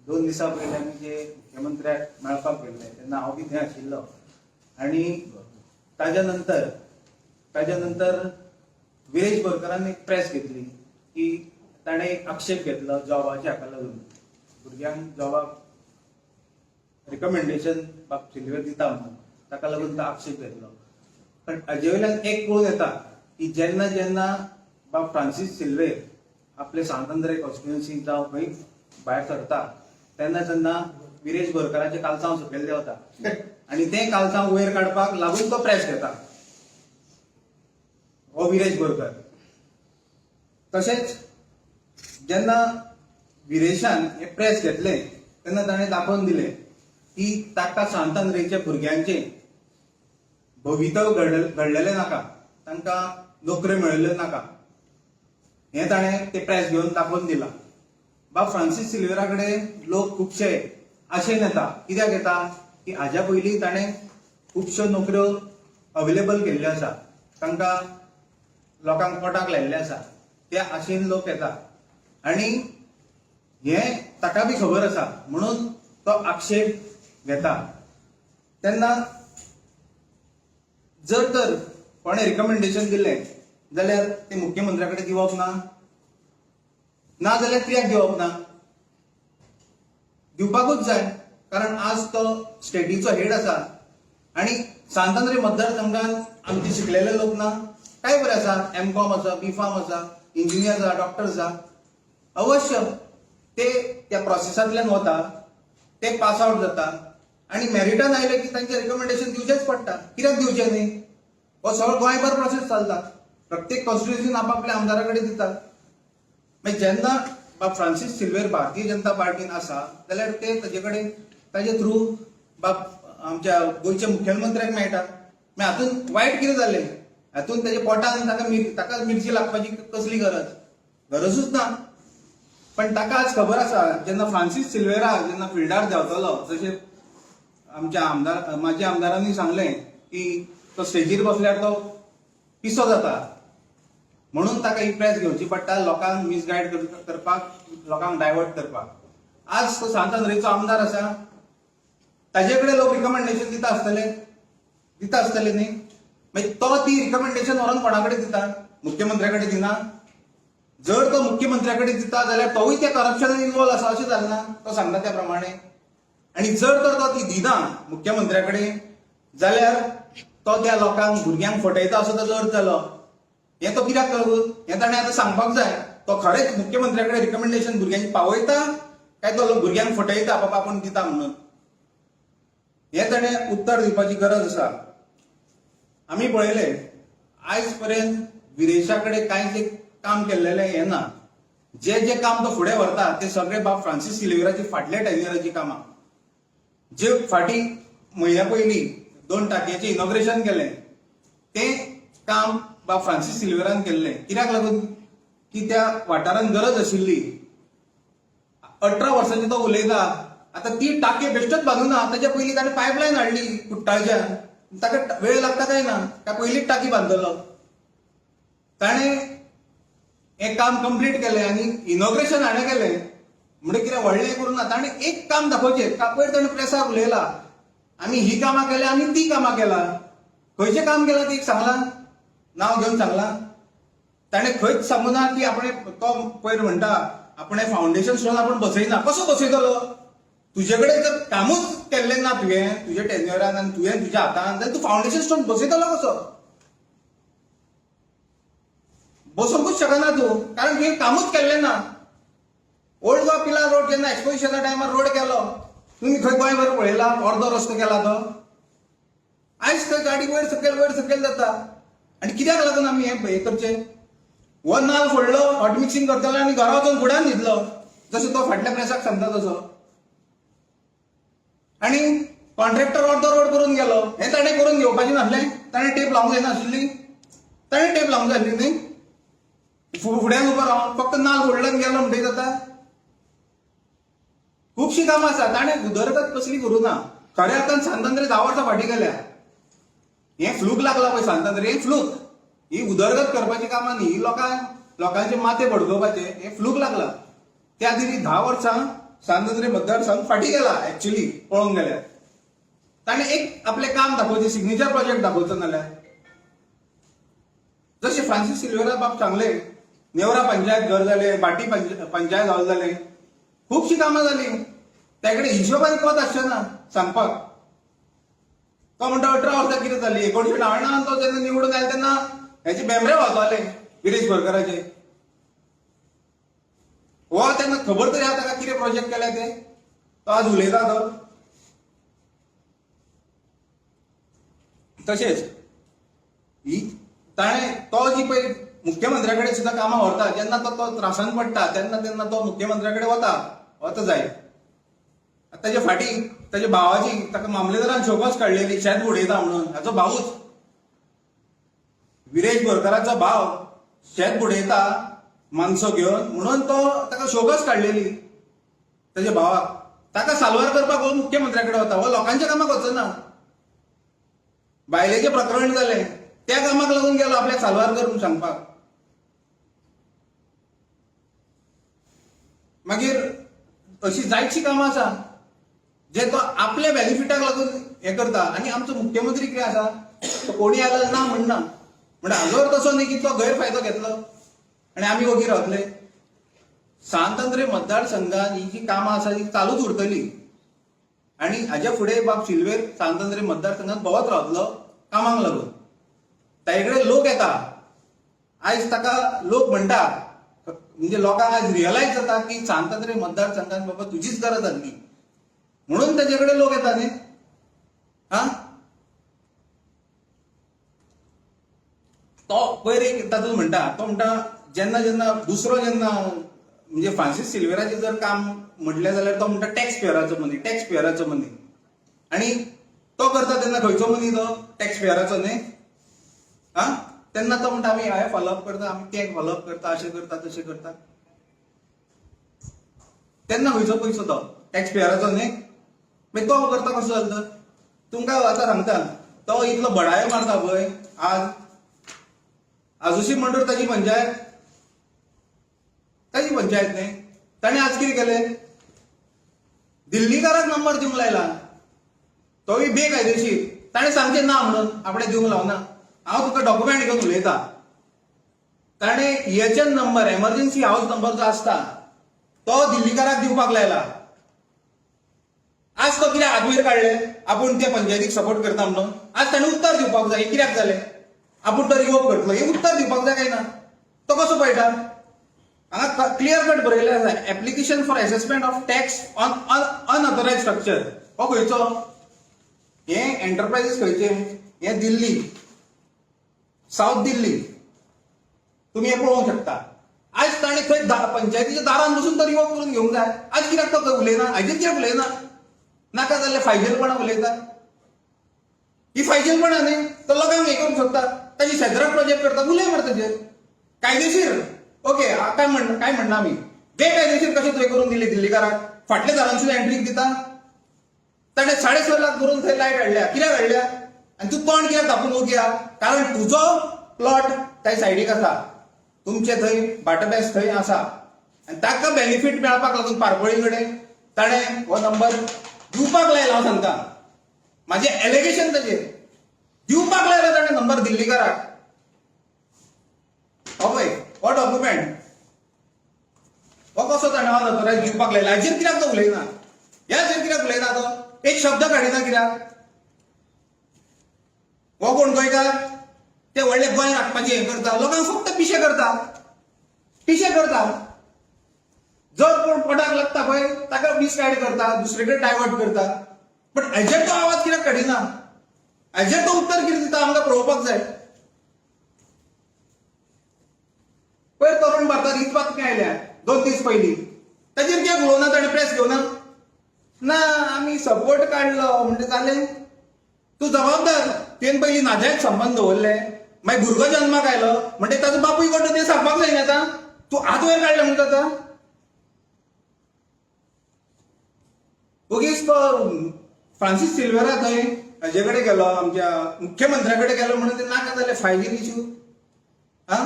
2 दिसां पयलीं आमी जे मुख्यमंत्र्याक मेळपाक गेल्ले तेन्ना हांव बी थंय आशिल्लो आनी ताज्या नंतर विरेश बोरकारान एक प्रेस घेतली की ताणें एक आक्षेप घेतलो जॉबाच्या हाका लागून, भुरग्यांक जॉबाक रिकमेंडेशन बाब सिल्वर दिता म्हणून. ताका लागून तो आक्षेप घेतलो. पण हाजे वयल्यान एक कळून येता की जेन्ना जेन्ना बाब फ्रांसीस सिल्वेर आपले सांत आंद्रे कॉन्स्टिट्युएन्सी जावं खंय भायर सरता तेन्ना तेन्ना विरेश बोरकाराचें कालसांव सकयल देंवता आनी तें कालसांव वयर काडपाक लागून तो प्रेस घेता हो विरेश बोरकर. तशेंच जेन्ना विरेशान हें प्रेस घेतलें तेन्ना ताणें दाखोवन दिलें की ताका सांत आंद्रेच्या भुरग्यांचें भवितव्य घडलेलें नाका, तांकां नोकऱ्यो मेळिल्ल्यो नाका, हें ताणें ते प्रेस घेवन दाखोवन दिलां. बाब फ्रांसीस सिल्वेरा कडेन लोक खुबशे आशेन येता. कित्याक येता की हाज्या पयलीं ताणें खुबश्यो नोकऱ्यो अवेलेबल केल्ल्यो आसा, तांकां लोकांक पोटाक लायिल्ले आसा, त्या आशेन लोक येता आनी हें ताका बी खबर आसा म्हणून तो आक्षेप घेता. तेन्ना जर तर कोणें रिकमेंडेशन दिलें जाल्यार तें मुख्यमंत्र्या कडेन दिवप ना, ना जाल्यार कित्याक दिवप ना? दिवपाकूच जाय, कारण आज तो स्टेटीचो हेड आसा आनी सांत आंद्रे मतदारसंघात आमचे शिकलेले लोक ना काय बरें आसा, एम कॉम आसा, बी फार्म आसा, इंजिनियर आसा, डॉक्टर आसा. अवश्य ते त्या प्रोसेसांतल्यान वता, ते पास आवट जाता आनी मेरिटान आयले की तांचें रिकमेंडेशन दिवचेंच पडटा. कित्याक दिवचें न्ही? हो सगळो गोंयभर प्रोसेस चलता, प्रत्येक कॉन्स्टिट्युएन्सीन आपापल्या आमदारा कडेन दितात. मागीर जेन्ना बाब फ्रांसीस सिल्वेर भारतीय जनता पार्टीन आसा जाल्यार ते ताजे कडेन ताजे थ्रू बाब आमच्या गोंयच्या मुखेलमंत्र्याक मेळटा. मागीर हातूंत वायट कितें जालें? हातूंत ताच्या पोटान ताका मिरची लागपाची कसली गरज? गरजूच ना. पण ताका आज खबर आसा जेन्ना फ्रांसीस सिल्वेरा जेन्ना फिल्डार देंवतलो, जशें आमच्या आमदार म्हाज्या आमदारांनी सांगलें की तो स्टेजीर बसल्यार तो पिसो जाता, म्हणून ताका ही प्रेस घेवची पडटा लोकांक मिसगायड करपाक, लोकांक डायवर्ट करपाक. आज तो सांत आंद्रेचो आमदार आसा, ताजे कडेन लोक रिकमेंडेशन दिता आसतले, दिता आसतले न्ही? मागीर तो ती रिकमेंडेशन व्हरोन कोणा कडेन दिता? मुख्यमंत्र्या कडेन दिना? जर तो मुख्यमंत्र्या कडेन दिता जाल्यार तोवूय त्या करप्शनान इन्वॉल्व आसा अशें जालें ना तो सांगता त्या प्रमाणे? आनी जर तर तो ती दिना मुख्यमंत्र्या कडेन जाल्यार तो त्या लोकांक भुरग्यांक फटयता असो ताजो अर्थ जालो. हें तो कित्याक करूं? हें ताणें आतां सांगपाक जाय. तो खरेंच मुख्यमंत्र्या कडेन रिकमेंडेशन भुरग्यांक पावयता काय तो भुरग्यांक फटयता बाबा आपूण दिता म्हणून? हें ताणें उत्तर दिवपाची गरज आसा. आमी पळयलें आयज पर्यंत विरेशा कडेन कांयच एक काम केल्लेलें हें ना. जे जे काम तो फुडें व्हरता ते सगळे बाब फ्रांसीस सिल्वेराची फाटल्या टेन्युराची कामां. जे फाटीं म्हयन्या पयलीं 2 टाकयेचें इनॉग्रेशन केलें तें काम बाब फ्रांसीस सिल्वेरान केल्लें. कित्याक लागून की त्या वाठारांत गरज आशिल्ली. 18 वर्सांची तो उलयता, आतां ती टाके बेश्टच बांदूना, ताच्या पयलीं ताणें पायपलायन हाडली कुट्टाळच्यान. ताका वेळ लागता काय ना? काय पयलींच टाकी बांदतलो? ताणें हें काम कंप्लीट केलें आनी इनॉग्रेशन हाणें केलें म्हणजे कितें व्हडलें करूं ना. ताणें एक काम दाखोवचें का पयर ताणें प्रेसाक उलयला आमी ही कामां केल्या आनी ती कामां केला. खंयचें काम केलां ती एक सांगलां? नांव घेवन सांगलां? ताणें खंयच सांगू ना की आपणें, तो पयर म्हणटा आपणें फावंडेशन स्टोन आपूण बसयना. कसो बसयतलो? तुजे कडेन जर कामूच केल्लें ना तुवें तुज्या टेन्युअरान आनी तुवें तुज्या हातान, जाल्यार तूं फावंडेशन स्टोन बसयतलो कसो? बसोवंकूच शकना तूं, कारण तुवें कामूच केल्लें ना. ओल्ड गोवा पिलार रोड जेन्ना एक्सपोजिशना टायमार रोड केलो, तुमी खंय गोंयभर पळयला अर्दो रस्तो केला तो? आयज थंय गाडी वयर सकयल वयर सकयल जाता. आनी कित्याक लागून आमी हें करचें? हो नाल फोडलो, हॉट मिक्सिंग करतलो आनी घरा वचून फुड्यान न्हिदलो, जसो तो फाटल्या प्रेसाक सांगता तसो. आनी कॉन्ट्रॅक्टर अर्दो रोड करून गेलो. हें ताणें करून घेवपाचें नासलें? ताणें टेप लावंक जायनाशिल्ली? ताणें टेप लावंक जाय आसली न्ही? फुड्यान उबो रावन फक्त नाल फोडलो आनी गेलो म्हणटकीर जाता? खुबशीं कामां आसा. ताणें उदरगत कसली करूं ना. खऱ्या अर्थान सांत आंद्रे 10 वर्सां फाटीं गेल्या. हें फ्लूक लागला पळय सांत आंद्रे, हें फ्लूक. ही उदरगत करपाची कामां न्ही, ही लोकांचे माथे बडगोवपाचे हें फ्लूक लागला. त्या खातीर 10 वर्सां सांत आंद्रे मतदारसंघ फाटीं गेला एक्चुली पळोवंक गेल्यार. ताणें एक आपलें काम दाखोवचें, सिग्नेचर प्रोजेक्ट दाखोवचो नाल्यार जशें फ्रांसीस सिल्वेरा बाब सांगले, नेवरा पंचायत घर जालें, भाटी पंचायत हॉल जालें, खुबशीं कामां जालीं. त्या कडेन हिशोबान कोत आसचें ना सांगपाक. तो म्हणटा 18 वर्सां कितें जाली? 1999 तो जेन्ना निवडून आयलो तेन्ना हेचे बेमरे वाजवाले विरेश बोरकाराचे. हो तेन्ना खबर तरी आहा ताका कितें प्रोजेक्ट केले ते? तो आज उलयता तो. तशेंच ही ताणें तो जी पळय मुख्यमंत्र्या कडेन सुद्दां कामां व्हरता, जेन्ना तो तो त्रासान पडटा तेन्ना तेन्ना तो मुख्यमंत्र्या कडेन वता वता जाय. ताच्या फाटीं ताच्या भावाची ताका मामलेदारान शोकॉज काडलेली, शेत बुडयता म्हणून. हाचो भावूच, विरेश बोरकाराचो भाव शेत बुडयता मानसो घेवन म्हणून तो ताका शोकॉज काडलेली ताच्या भावाक. ताका साल्वार करपाक हो मुख्यमंत्र्या कडेन वता, हो लोकांच्या कामाक वचना. बायलेचें प्रकरण जालें त्या कामाक लागून गेलो आपल्याक साल्वार कर म्हणून सांगपाक. मागीर अशी जायतशी कामां आसा जे तो आपल्या बेनिफिटाक लागून हें करता. आनी आमचो मुख्यमंत्री कितें आसा, तो कोणी आयलो ना म्हणना, म्हणटा हाजो अर्थ असो न्ही की तो गैरफायदो घेतलो आनी आमी ओगी रावतले. सांत आंद्रे मतदारसंघात ही जी कामां आसा ती चालूच उरतली आनी हाज्या फुडें बाब सिल्वेर सांत आंद्रे मतदारसंघात भोंवत रावतलो कामाक लागून. ताजे कडेन लोक येता, आयज ताका लोक म्हणटा, म्हणजे लोकांक आयज रियलायज जाता की सांत आंद्रे मतदारसंघात बाबा तुजीच गरज आसली म्हणून ताजे कडेन लोक येता न्ही. हा, तो पयर एक तातूंत म्हणटा, तो म्हणटा जेन्ना जेन्ना दुसरो जेन्ना म्हणजे फ्रांसीस सिल्वेराचें जर काम म्हटलें जाल्यार तो म्हणटा टॅक्स पेयराचो मनी, टॅक्स पेयराचो मनी. आनी तो करता तेन्ना खंयचो मनी तो? टॅक्स पेयराचो न्ही. हा, तेन्ना तो म्हणटा आमी हें फॉलोअप करता, आमी तें फॉलोअप करता, अशें करता तशें करता. तेन्ना खंयचो पयसो तो? टॅक्स पेयराचो न्ही. मागीर तो करता कसो जालो तर? तुमकां आतां सांगता, तो इतलो बडायो मारता पळय आज आजुशी म्हणटर ताजी पंचायत, ताजी पंचायत न्ही. ताणें आज कितें केलें? दिल्लीकाराक नंबर दिवंक लायला, तोय बेकायदेशीर. ताणें सांगचें ना म्हणून आपणें दिवंक लावना. हांव तुका डॉक्युमेंट घेवन उलयता. ताणें EHN number, emergency house number जो आसता तो दिल्लीकाराक दिवपाक लायला. आज तो कित्याक हात वयर काडले आपूण ते पंचायतीक सपोर्ट करता म्हणून? आज ताणें उत्तर दिवपाक जाय, हें कित्याक जालें, आपूण तो रिवोक करतलो, हें उत्तर दिवपाक जाय काय ना? तो कसो पळयता? हांगा क्लियर कट बरयलें आसा, application for assessment of tax on unauthorised structure. हो खंयचो? हे एंटरप्रायजीस खंयचे? हे दिल्ली, सावथ दिल्ली. तुमी हें पळोवंक शकता. आज ताणें थंय पंचायतीच्या दारान बसून तो रिवोक करून घेवंक जाय. आज कित्याक तो उलयना? हाजेर कित्याक उलयना? नाका जाल्ले फायजेलपणां उलयता. ही फायजेलपणां न्ही, तो लोकांक हें करूंक सोदता. ताजी शेजराक प्रोजेक्ट करता, उलय मरे ताजेर कायदेशीर. ओके, काय म्हण काय म्हणना आमी. बेकायदेशीर कशें तुवें करून दिली दिल्लीकाराक? फाटल्या दारांसून एंट्रीक दिता. ताणें 6.5 लाख भरून थंय लायट हाडल्या, कित्याक हाडल्या? आनी तूं तोंड कित्याक धापून ओगी आहा? कारण तुजो प्लॉट त्या सायडीक आसा, तुमचे थंय बाटबॅस थंय आसा आनी ताका बेनिफीट मेळपाक लागून पारपोळी कडेन ताणें हो नंबर दिवपाक लायला. हांव सांगता, म्हाजें एलिगेशन ताजेर दिवपाक लायला ताणें नंबर दिल्लीकाराक. हो पळय हो डॉक्युमेंट, हो कसो ताणें अनऑथरायज दिवपाक लायला? हाजेर कित्याक तो उलयना? ह्याचेर कित्याक उलयना तो? एक शब्द काडिना कित्याक? हो कोण गोंयकार? ते व्हडले गोंय राखपाचें हें करता, लोकांक फक्त पिशे करता, पिशे करता. जर कोण पोटाक लागता पळय ताका मिसगायड करता, दुसरे कडेन डायवर्ट करता. पण हाजेर तो आवाज कित्याक काडिना? हाजेर तो उत्तर कितें दिता आमकां पळोवपाक जाय. पयर तरुण भारतात हीच बातमी आयल्या 2 दीस पयलीं, ताजेर कित्याक उलोवना ताणें? प्रेस घेवना ना, आमी सपोर्ट काडलो म्हणजे जालें. तूं जबाबदार. तुवें पयलीं नाजायज संबंद दवरले, मागीर भुरगो जन्माक आयलो म्हणजे ताजो बापूय कोण तें सांगपाक जायना. आतां तूं हात वयर काडले म्हणटा आतां ओगीच तो फ्रांसीस सिल्वेरा थंय हाजे कडेन गेलो, आमच्या मुख्यमंत्र्या कडेन गेलो म्हणून ते नाका जाले फायजीन इश्यू. हा,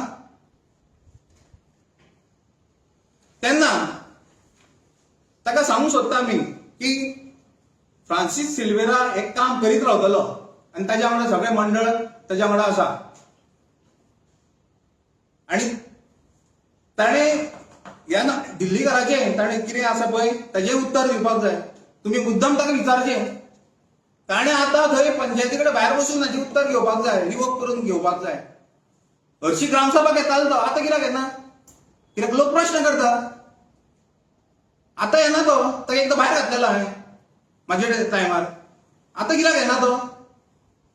तेन्ना ताका सांगूंक सोदता आमी की फ्रांसीस सिल्वेरा एक काम करीत रावतलो आनी ताज्या वांगडा सगळें मंडळ ताज्या वांगडा आसा. आनी ताणें ह्या ना दिल्लीकाराचें ताणें कितें आसा पळय ताजें उत्तर दिवपाक जाय. तुमी मुद्दम ताका विचारचें, ताणें आतां थंय पंचायती कडेन भायर बसून हाचें उत्तर घेवपाक जाय, रिवोक करून घेवपाक जाय. हरशी ग्रामसभा घेतालो तो, आतां कित्याक घेना? कित्याक लोक प्रश्न करता. आतां येना तो, ताका एकदां भायर घातलेलो हांवें म्हाज्या टायमार. आतां कित्याक येना तो?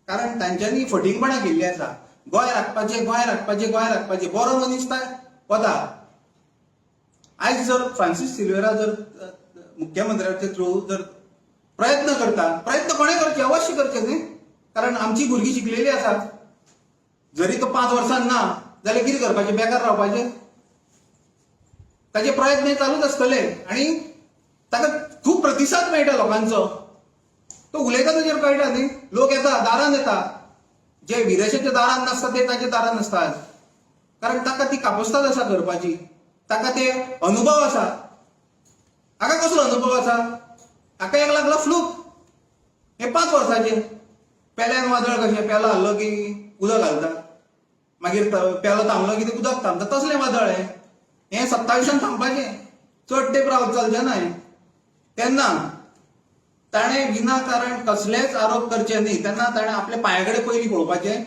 कारण तांच्यांनी फटींगपणां केल्लीं आसा. गोंय राखपाचें, गोंय राखपाचें, गोंय राखपाचें. बरो मनीस काय वता. आयज जर फ्रांसीस सिल्वेरा जर मुख्यमंत्र्याचे थ्रू जर प्रयत्न करता, प्रयत्न कोणें करचे, अवश्य करचे न्ही, कारण आमची भुरगीं शिकलेली आसा. जरी तो 5 वर्सां ना जाल्यार कितें करपाचें? बेकार रावपाचें? ताचे प्रयत्न हे चालूच आसतले आनी ताका खूब प्रतिसाद मेळटा लोकांचो. तो उलयता ताचेर कळटा न्ही. लोक येता, दारान येता. जे विरेशाच्या दारान नासता ते ताच्या दारान आसता आज, कारण ताका ती कापस्ताद आसा करपाची, ताका ते अनुभव आसा. हाका कसलो अनुभव आसा? हाका एक लागला फ्लूक. हे 5 वर्साचे पेल्यान वादळ कशें, पेलो हाडलो की उदक घालता, मागीर पेलो थांबलो की ते उदक थांबता, तसलें वादळ हें. हें 27 थांबपाचें, चड तेंप रावत चलचें ना हें. तेन्ना ताणें विनाकारण कसलेच आरोप करचे न्ही. तेन्ना ताणें आपल्या पांया कडेन पयलीं पळोवपाचें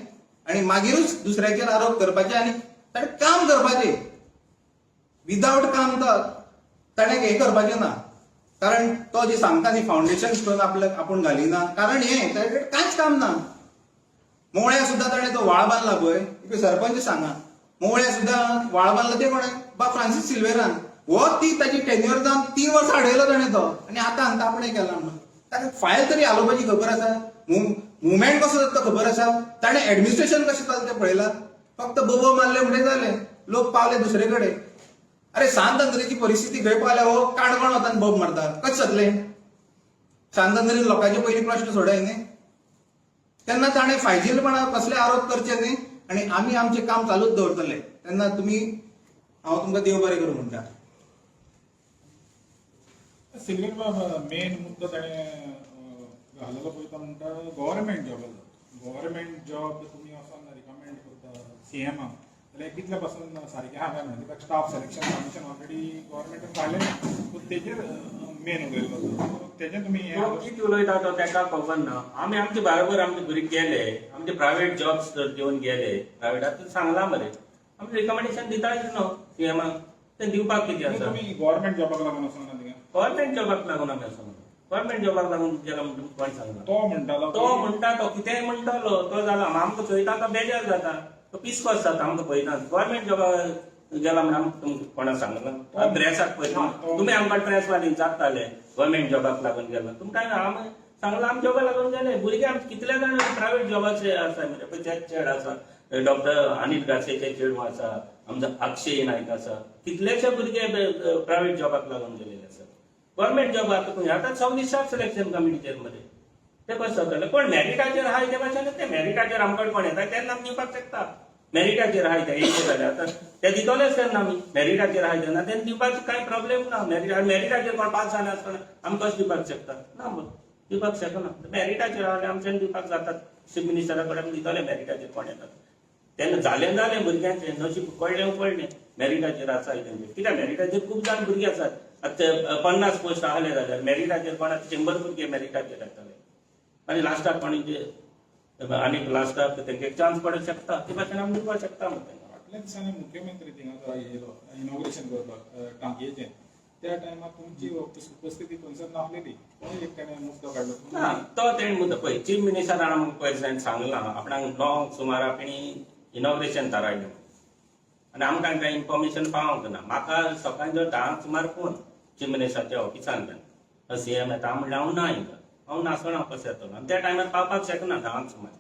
आनी मागीरूच दुसऱ्याचेर आरोप करपाचे आनी ताणें काम करपाचें. विदावट काम तर ताणें हें करपाचें ना, कारण तो जे सांगता न्ही फावंडेशन करून आपल्याक आपूण घालिना, कारण हें ताचे कडेन कांयच काम ना. मोवळ्या सुद्दां ताणें तो व्हाळ बांदला पळय, एक सरपंच सांगा, मोवळ्या सुद्दां व्हाळ बांदला ते कोणें? बा फ्रांसीस सिल्वेरान. हो ती ताची टेन्युअर जावन 3 वर्सां आडयलो ताणें तो, आनी आतां हांगा आपणें केला म्हणून ताका फायल तरी हालोवपाची खबर आसा? मुवमेंट कसो जाता खबर आसा? ताणें एडमिनिस्ट्रेशन कशें चलता तें पळयलां? फक्त बोबो मारले म्हणजे जालें, लोक पावले दुसरे कडेन. अरे, सांत आंद्रेची परिस्थिती खंय पावल्या? हो काणकोण वता आनी बोब मारता, कशें जातलें? सांत आंद्रेन लोकांचे पयलीं प्रश्न सोडय न्ही. तेन्ना ताणें फायजीलपणा कसले आरोप करचे न्ही आनी आमी आमचें काम चालूच दवरतले. तेन्ना तुमी, हांव तुमकां देव बरें करूं म्हणटा. सिल्वेर बाब, मेन मुद्दो ताणें घालेलो पळय, तो म्हणटा गव्हर्मेंट जॉबाचो. गव्हर्मेंट जॉब तुमी वचोन रिकमेंड करता सीएमाक जाल्यार कितले पासून सारकें आहा काय ना, कित्याक स्टाफ सिलेक्शन कमिशन ऑलरेडी गव्हर्मेंटान काडलें ना. सो तेजेर मेन उलयल्लो, सो तेजें तुमी हें तो कितें उलयता तो ताका खबर ना. आमी आमचे बरोबर आमचे भुरगे गेले, आमचे प्रायव्हेट जॉब्स जर घेवन गेले प्रायव्हेटाक, सांगला मरे, आमी रिकमेंडेशन दिताच न्हू सीएमाक, ते दिवपाक कितें आसा? तुमी गव्हर्मेंट जॉबाक लागून वचोंक ना थिंगा? गव्हर्मेंट जॉबाक लागून आमी वचोंक ना. गव्हर्मेंट जॉबाक लागून गेला म्हणून कोण सांगला? तो म्हणटालो. तो म्हणटा, तो कितेंय म्हणटलो, तो जाला. आमकां चोयता तो बेजार जाता, तो पिसकोस जाता आमकां पळयता. गव्हर्मेंट जॉबाक गेला म्हणून आमकां तुमकां कोणा सांगला? प्रेसाक पळयता तुमी, आमकां प्रेस वाली विचारताले, गव्हर्मेंट जॉबाक लागून गेला तुमकां? आमी सांगला, आमी जॉबाक लागून गेले. भुरगे आमचे कितले जाण प्रायव्हेट जॉबाचे आसा मरे. पळय, तेच चेड आसा, डॉक्टर अनिल गासेचे चेडूं आसा, आमचो अक्षय नायक आसा, कितलेशे भुरगे प्रायव्हेट जॉबाक लागून गेलेले आसा. गव्हर्मेंट जॉब आतां खंय? आतां सगळी स्टाफ सिलेक्शन कमिटीचेर मरे. ते कशें जातलें? कोण मेरिटाचेर आहाय ते भाशेन, ते मेरिटाचेर आमकां कोण येता तेन्ना आमी दिवपाक शकता. मेरिटाचेर आहाय ते येयले जाल्यार आतां ते दितलेच. तेन्ना आमी मेरिटाचेर आहाय तेन्ना तेन्ना दिवपाक कांय प्रॉब्लेम ना. मेरिटाचेर कोण पास जाले आसतना आमी कशें दिवपाक शकता? ना, दिवपाक शकना. मेरिटाचेर आहा जाल्यार आमच्यान दिवपाक जातात. चीफ मिनिस्टरा कडेन आमी दितले. मेरिटाचेर कोण येतात तेन्ना जालें जालें, भुरग्यांचें नशीब कळ्ळें कळ्ळें. मेरिटाचेर आसा तेंचें कित्याक? मेरिटाचेर खूब जाण भुरगे आसात. आतां 50 पोस्ट आहले जाल्यार मेरिटाचेर कोण आतां 100 भुरगे मेरिटाचेर येतले आनी लास्टाक कोण आनीक लास्टाक तेंका चान्स पडूंक शकता. ते भाशेन आमी दिवपाक शकता मग तेंका. फाटल्या दिसांनी मुख्यमंत्री थिंगा येयलो इनॉग्रेशन करपाक टांकयेचें, त्या टायमार तुमची उपस्थिती थंयसर नासलेली. कोणी एक ताणें मुद्दो काडलो? ना, तो तेणें मुद्दो पळय, चीफ मिनिस्टरान आमकां पयर ताणें सांगलां, आपणाक 9 सुमार आपणी इनॉग्रेशन थारायलें आनी आमकां कांय इन्फॉर्मेशन पावंक ना. म्हाका सकाळी जर 10 सुमार फोन चीफ मिनिस्टराच्या ऑफिसांतल्यान, सीएम येता. म्हणल्यार हांव ना हिंगा, हांव नासतना हांव कसो येतलो? आनी त्या टायमार पावपाक शकना 10 सुमार.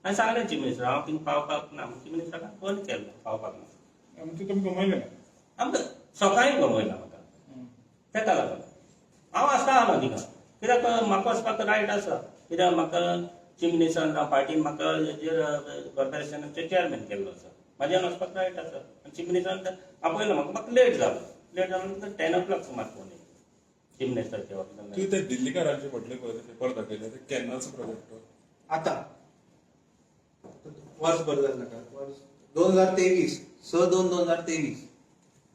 हांवें सांगलें चीफ मिनिस्टर, हांव थिंग पावपाक ना. चीफ मिनिस्टरान फोन केल्लो, पावपाक ना. म्हणजे तुमी गमयलें? आमकां सकाळी गमयला म्हाका. तेका लागून हांव आसता आसलो थिंगा, कित्याक म्हाका वचपाक रायट आसा, कित्याक म्हाका चीफ मिनिस्टरान, पार्टीन म्हाका हेजेर कॉर्पोरेशनाचे चेअरमॅन केल्लो आसा. म्हाज्यान वचपाक रायट आसा. आनी चीफ मिनिस्टरान आपयलो म्हाका. म्हाका लेट जालो. लेट जालो, 10 ओ क्लॉक सुमार फोन येयलो चीफ मिनिस्टराच्या ऑफिसान. तुवें ते दिल्लीकारांचे म्हटले पळय, ते पेपर दाखयले, ते केन्नाचो प्रोजेक्ट तो? आता वर्सभर जालें ताका. वर्स 2023, 6/2/2023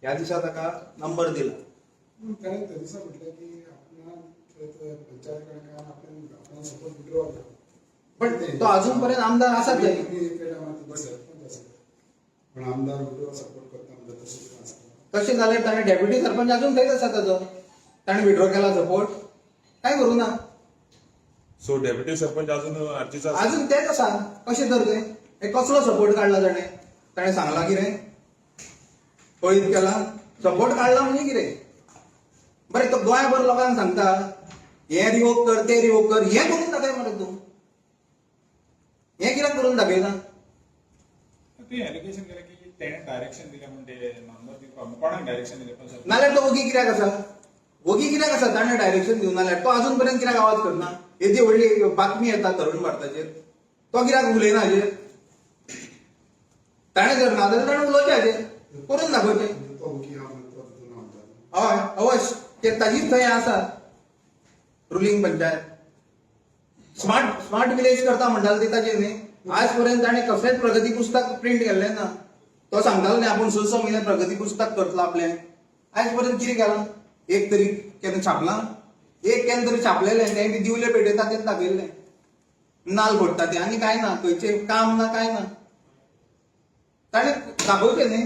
ह्या दिसा ताका नंबर दिला. कारण त्या दिसा म्हटलें की आपणाक पण तो अजून पर्यंत आमदार आसा थंय. पण आमदार सपोर्ट करता म्हणटा तशें आसता. तशें जाल्यार ताणें डेप्युटी सरपंच अजून थंयच आसा ताजो, ताणें विड्रॉ केला सपोर्ट, काय करूं ना. सो डेप्युटी सरपंच अजून आर्जीचो आसा. अजून तेच आसा. कशें तर तें हे कसलो सपोर्ट काडला ताणें? ताणें सांगलां कितें पळयत केला सपोर्ट काडला म्हणजे कितें? बरें, तो गोंयभर लोकांक सांगता हें रिवोक कर, तें रिवोक कर, हें करून दाखय मरे तूं, हें कित्याक करून दाखयना? ते एलिगेशन केलें की तेणें डायरेक्शन दिलें म्हण ते नंबर दिवपाक. कोणाक डायरेक्शन दिलें पण सर? नाल्यार तो वोगी कित्याक आसा? वोगी कित्याक आसा? ताणें डायरेक्शन दिवं नाल्यार तो अजून पर्यंत कित्याक आवाज करना? येदी व्हडली बातमी येता तरुण भारताचेर, तो कित्याक उलयना हाजेर? ताणें जर ना जाल्यार ताणें उलोवचें हाजेर, करून दाखोवचें. म्हणजे तो ओगी आहा म्हणटा तो तितून आमदार. हय, अवश्य, ते ताजीच थंय आसा ruling panchayat. Smart smart village करता म्हणटाले ती ताजे न्ही. आज पर्यंत ताणें कसलेंच प्रगती पुस्तक प्रिंट केल्लें ना. तो सांगतालो न्ही आपूण स स म्हयने प्रगती पुस्तक करतलो आपलें. आयज पर्यंत कितें केलां? एक तरी केन्ना छापलां? एक केन्ना तरी छापलेलें, तें बी दिवले पेटयता तें दाखयल्लें, नाल फोडटा तें, आनी कांय ना, खंयचें काम ना, कांय ना. ताणें दाखोवचें न्ही.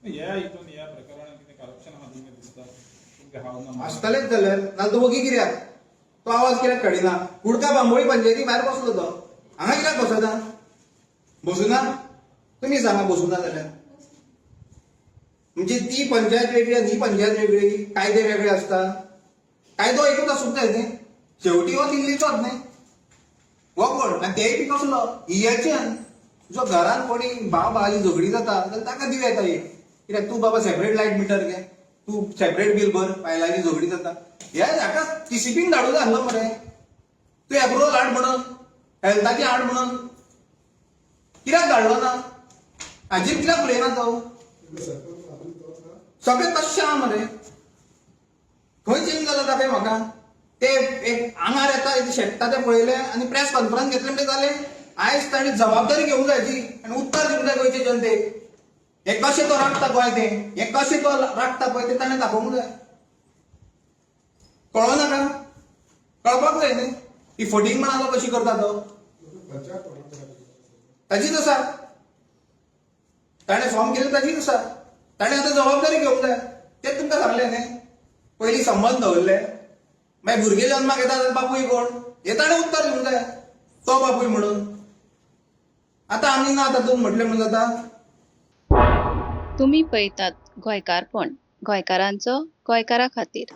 ह्या हितून ह्या प्रकरणात कितें करप्शन आहा तुमकां दिसता? तुमकां हांव ना. आसतलेच जाल्यार, नाल्यार तो वगी कित्याक? तो आवाज कित्याक काडिना? कुडका बांबोळी पंचायती भायर बसलो तो, हांगा कित्याक बसना? बसुना? तुमी सांगा, बसुना जाल्यार म्हणजे ती पंचायत वेगळी आनी ही पंचायत वेगळी, कायदे वेगळे आसता. कायदो एकूच आसूंक जाय न्ही. शेवटी हो दिल्लीचोच न्ही हो कोण, आनी तेय बी कसलो इयेच्यान जो घरान कोणी भाव भावाची झगडी जाता जाल्यार ताका दिवं येता एक, कित्याक तूं बाबा सेपरेट लायट मिटर घे, तूं सेपरेट बील भर, बायलांची झगडी जाता. हे हाका टीसीपीन धाडूं जाय आसलो मरे. तूं एप्रुवल हाड म्हणून, हेल्थाची हाड म्हणून कित्याक धाडलो ना? हाजेर कित्याक उलयना तो? सरपंच अजून तोच आहा. सगळें तश्शें आहा मरे. खंय चेंज जाला दाखय म्हाका. ते एक आंगार येता शेट्टा तें पळयलें आनी प्रेस कॉन्फरन्स घेतलें म्हणजे जालें. आयज ताणी जबाबदारी घेवंक जाय ती आनी उत्तर दिवंक जाय गोंयचे जनतेक. हें कशें तो राखता गोंय तें, हें कशें तो राखता पळय तें ताणें दाखोवंक जाय. कळो नाका? कळपाक जाय न्ही ही फटींग म्हणालो कशी करता तो. पंचायत कोणाक आहा? ताजीच आसा, ताणें फॉर्म केलें ताजीच आसा. ताणें आतां जबाबदारी घेवंक जाय. तें तुमकां सांगलें न्ही, पयलीं संबंद दवरले, मागीर भुरगे जन्माक येता जाल्यार बापूय कोण हें ताणें उत्तर दिवंक जाय, तो बापूय म्हणून. आतां आमी ना तातूंत म्हटलें म्हणून जाता? तुमी पळयतात गोंयकारपण, गोंयकारांचो गोंयकारा खातीर.